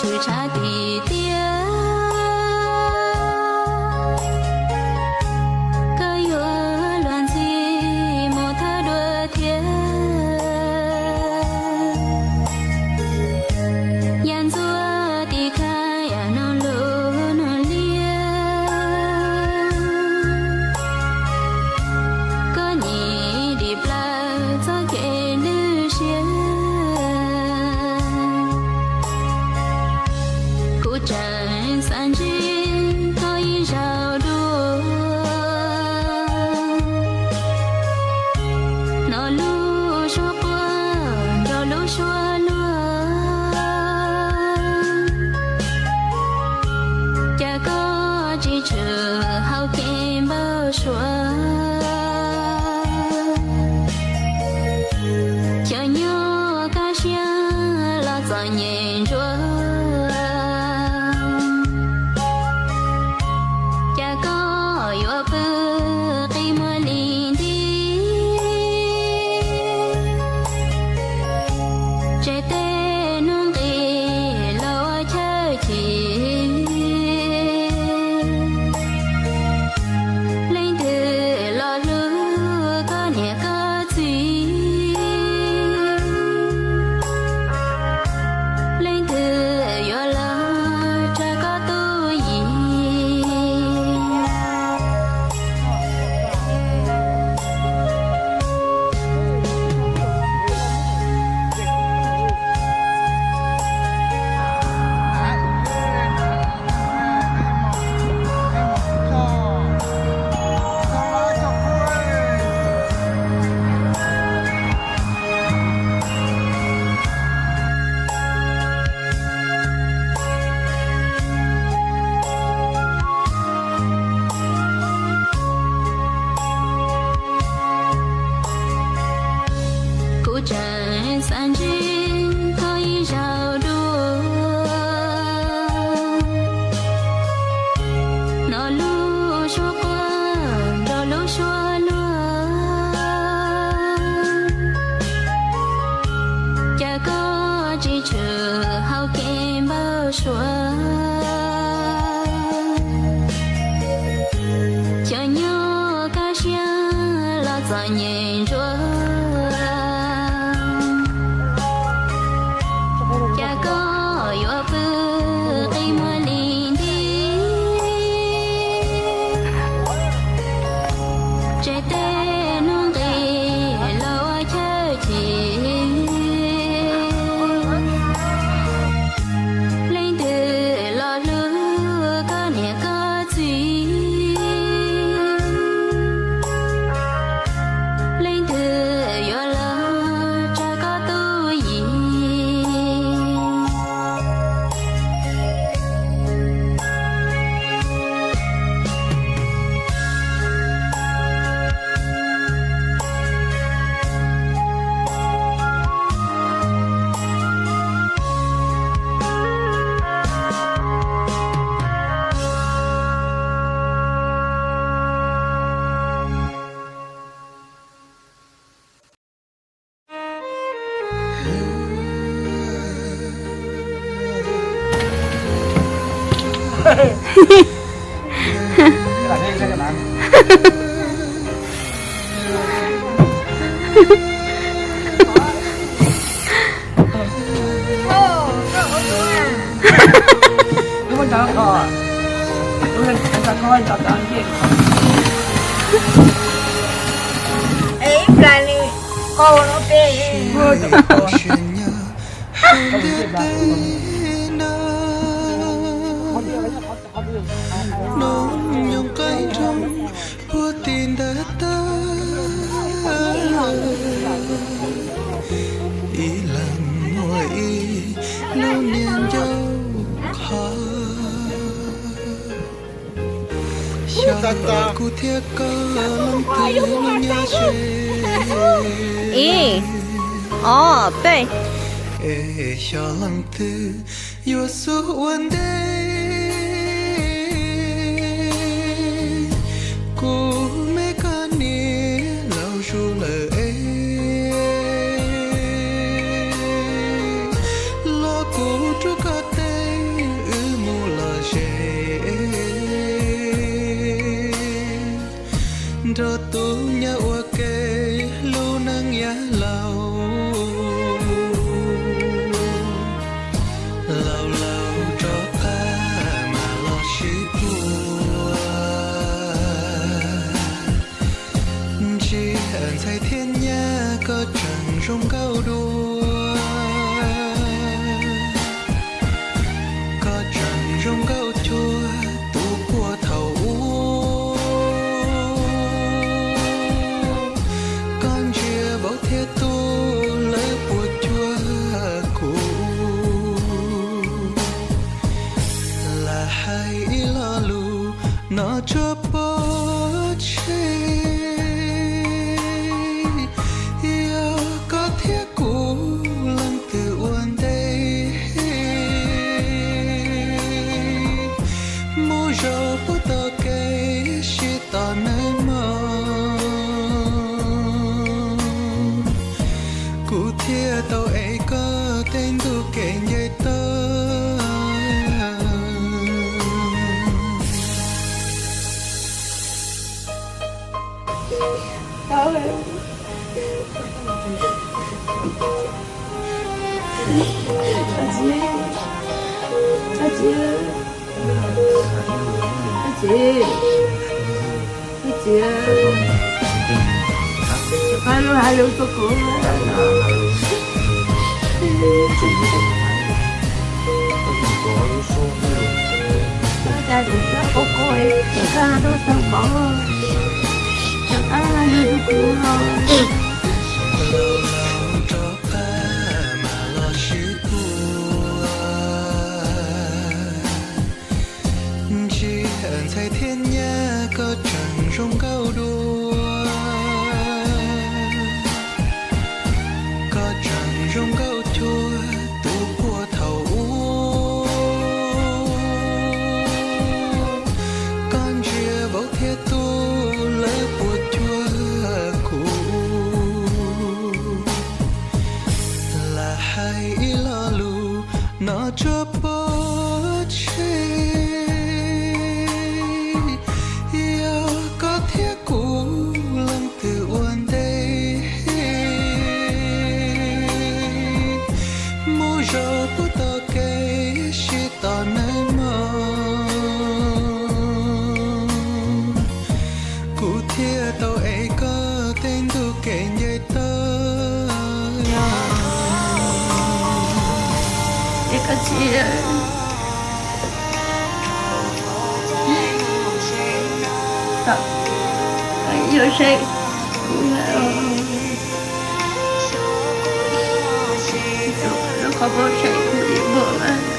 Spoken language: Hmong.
Tshaj tim tiaj, koj yuav luag ntxhi mus thawj dua thiab. Yam ntxuav tim khaj yam noog lug noog liab, koj nyiam dim plaws txoj kev lwj siab. Kuv tseem xav ntsib koj ib zaug dua, hnov lub suab quaj nrog lub suab luag, cas koj tsis tshwm hauv kev npawg suav. Xyov nyob kaj siab los txom nyem ntsuav, cas koj yuav pw qi muag li nti, tseg tej hnub nqis los ua chaw chim. Leej twg los hlub koj niam koj txiv, leej twg yuav los tsa koj tub yim. Kuv tseem xav ntsib koj ib zaug dua, hnov lub suab quaj nrog lub suab luag, cas koj tsis tshwm hauv kev npawg suav. Xyov nyob kaj siab los txom nyem ntsuav, cas koj yuav pw qi muag li nti, tseg tej hnub nqis los ua chaw chim. Leej twg los hlub koj niam koj txiv, leej twg yuav los tsa koj tub yim. Noo nyoog qaib nroog puag tim ntawd tag, ib leeg muaj ib lub niag ncauj qhov. Xyov kuv thiab koj leej twg nyob ze, ib, ob, peb, es xyov leej twg yuav xub ua ntej. Kuv me koj niam laus zus lawm es, los kuv rub koj tes Laus, laus laus rov qab mam los sib tua. Ntsia ntxhais thiab nyab koj tseem zoo nkauj dua, koj tseem zoo nkauj cuag tus puag thaum ub. Koj ntsia vauv thiab tub lawv puas cuag kuv. Lam hais ib lo lus no tsuas pov tseg, yog koj thiab kuv leej twg ua ntej, mus zaum puag tom kev sib tos nawb mog, kuv thiaj tau ev koj tej ntuj kev nce toj. Ab txiv, ab txiv, ab txiv, ab txiv, koj lub hais lus rau kuv. Koj cas kuv txawj koj koj, koj rau tau koj, rov qab hais lus rau kuv no. Rov qab mam los sib tua. Ntsia ntxhais thiab nyab koj tseem zoo nkauj dua, koj tseem zoo nkauj cuag tus puag thaum ub. Koj ntsia vauv thiab tub lawv puas cuag kuv. Lam hais ib lo lus no tsuas pov tseg, yog koj thiab kuv leej twg ua ntej, mus zaum puag tom kev sib tos nawb mog, kuv thiaj tau ev koj tej ntuj kev nce toj. Es koj txiv, yuav saib kuv, lub qhov muag saib kuv ib npuaj mas.